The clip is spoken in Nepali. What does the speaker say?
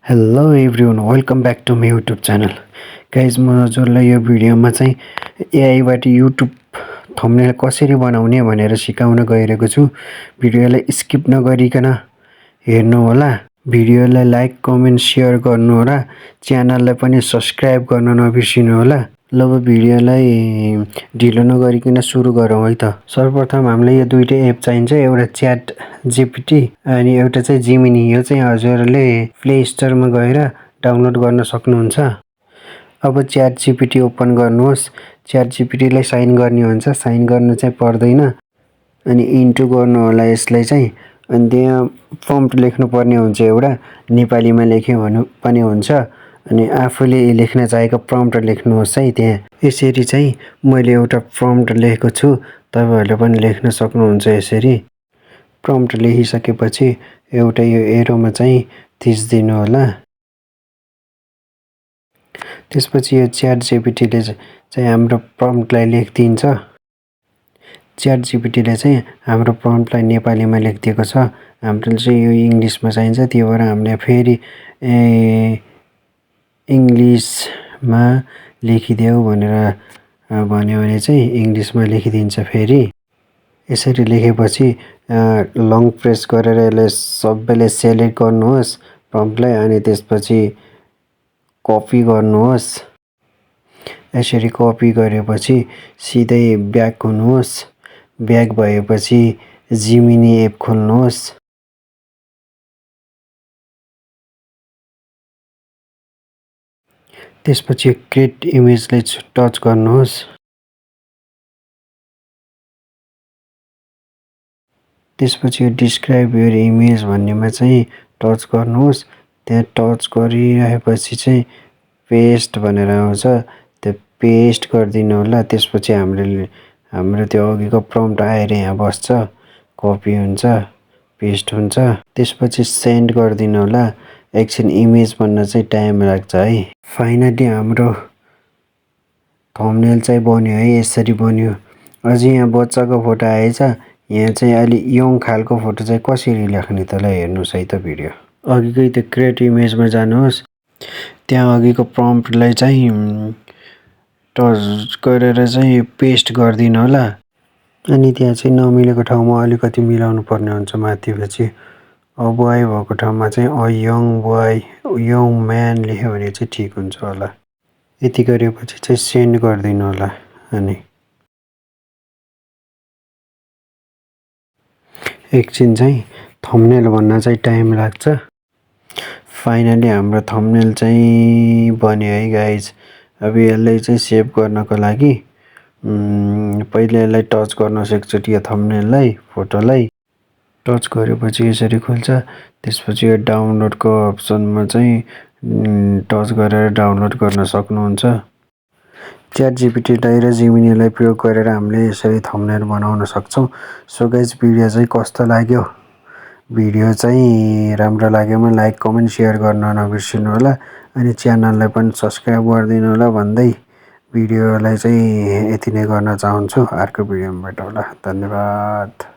Hello everyone welcome back to my YouTube channel guys म हजुरलाई यो भिडियोमा चाहिँ एआईबाट युट्युब थम्बनेल कसरी बनाउने भनेर सिकाउन गइरहेको छु। भिडियोलाई स्किप नगरिकन हेर्नु होला। भिडियोलाई लाइक कमेन्ट सेयर गर्नु होला। च्यानललाई पनि सब्स्क्राइब गर्न नबिर्सिनु होला। ल अब भिडियोलाई ढिलो नगरिकन सुरु गरौँ है त। सर्वप्रथम हामीलाई यो दुईटै एप चाहिन्छ, एउटा च्याट जिपिटी अनि एउटा चाहिँ जिमिनी। यो चाहिँ हजुरले प्ले स्टोरमा गएर डाउनलोड गर्न सक्नुहुन्छ। अब च्याट जिपिटी ओपन गर्नुहोस्। च्याट जिपिटीलाई साइन गर्ने हुन्छ, साइन गर्नु चाहिँ पर्दैन अनि इन्टु गर्नु होला यसलाई चाहिँ। अनि त्यहाँ प्रम्प्ट लेख्नु पर्ने हुन्छ, एउटा नेपालीमा लेख्यो भने पनि हुन्छ अनि आफूले लेख्न चाहेको प्रम्प्ट लेख्नुहोस् है। त्यहाँ यसरी चाहिँ मैले एउटा प्रम्प्ट लेखेको छु, तपाईहरुले पनि लेख्न सक्नुहुन्छ यसरी। प्रम्प्ट लेखिसकेपछि एउटा यो एरोमा चाहिँ थिच्दिनु होला। त्यसपछि यो च्याट जिपिटीले चाहिँ हाम्रो प्रम्प्टलाई लेखिदिन्छ। च्याट जिपिटीले चाहिँ हाम्रो प्रम्प्टलाई नेपालीमा लेखिदिएको छ। हाम्रो चाहिँ यो इङ्ग्लिसमा चाहिन्छ, त्यही भएर हामीले फेरि इङ्ग्लिसमा लेखिदेऊ भनेर भन्यो भने चाहिँ इङ्ग्लिसमा लेखिदिन्छ फेरि। यसरी लेखेपछि लङ प्रेस गरेर यसलाई सबैले सेलेक्ट गर्नुहोस् प्रम्प्टलाई अनि त्यसपछि कपी गर्नुहोस्। यसरी कपी गरेपछि सिधै ब्याक हुनुहोस्। ब्याक भएपछि जिमिनी एप खोल्नुहोस्। त्यसपछि क्रिएट इमेजलाई टच गर्नुहोस्। त्यसपछि डिस्क्राइब योर इमेज भन्नेमा चाहिँ टच गर्नुहोस्। त्यहाँ टच गरिरहेपछि चाहिँ पेस्ट भनेर आउँछ, त्यो पेस्ट गरिदिनु होला। त्यसपछि हाम्रो त्यो अघिको प्रम्प्ट आएर यहाँ बस्छ, कपी हुन्छ, पेस्ट हुन्छ। त्यसपछि सेन्ड गरिदिनु होला। एकछिन इमेज बन्न चाहिँ टाइम लाग्छ है। फाइनली हाम्रो थम्बनेल चाहिँ बन्यो है, यसरी बन्यो। अझै यहाँ बच्चाको फोटो आएछ। यहाँ चाहिँ अलि यङ खालको फोटो चाहिँ कसरी लेख्ने त ल हेर्नुहोस् है त भिडियो। अघिकै त्यो क्रिएट इमेजमा जानुहोस्। त्यहाँ अघिको प्रम्प्टलाई चाहिँ टच गरेर चाहिँ पेस्ट गरिदिनु होला। अनि त्यहाँ चाहिँ नमिलेको ठाउँमा अलिकति मिलाउनु पर्ने हुन्छ माथिपछि। बोय भएको ठाउँमा चाहिँ a young boy, young man लेख्यो भने चाहिँ ठिक हुन्छ होला। यति गरेपछि चाहिँ सेन्ड गरिदिनु होला। अनि एकछिन चाहिँ थम्बनेल बन्न चाहिँ टाइम लाग्छ। फाइनली हाम्रो थम्बनेल चाहिँ बन्यो है गाइज। अब यसलाई चाहिँ सेभ गर्नको लागि पहिले यसलाई टच गर्नुहोस् एकचोटि, यो थम्बनेललाई, फोटोलाई टच गरेपछि यसरी खुल्छ। त्यसपछि यो डाउनलोडको अप्सनमा चाहिँ टच गरेर डाउनलोड गर्न सक्नुहुन्छ। च्याट जिपिटीलाई र जिमिनीलाई प्रयोग गरेर हामीले यसरी थम्बनेल बनाउन सक्छौँ। सो गाइज भिडियो चाहिँ कस्तो लाग्यो? भिडियो चाहिँ राम्रो लाग्योमा लाइक कमेन्ट सेयर गर्न नबिर्सिनु होला। अनि च्यानललाई पनि सब्स्क्राइब गरिदिनु होला भन्दै भिडियोलाई चाहिँ यति नै गर्न चाहन्छु। अर्को भिडियोमा भेटौँला। धन्यवाद।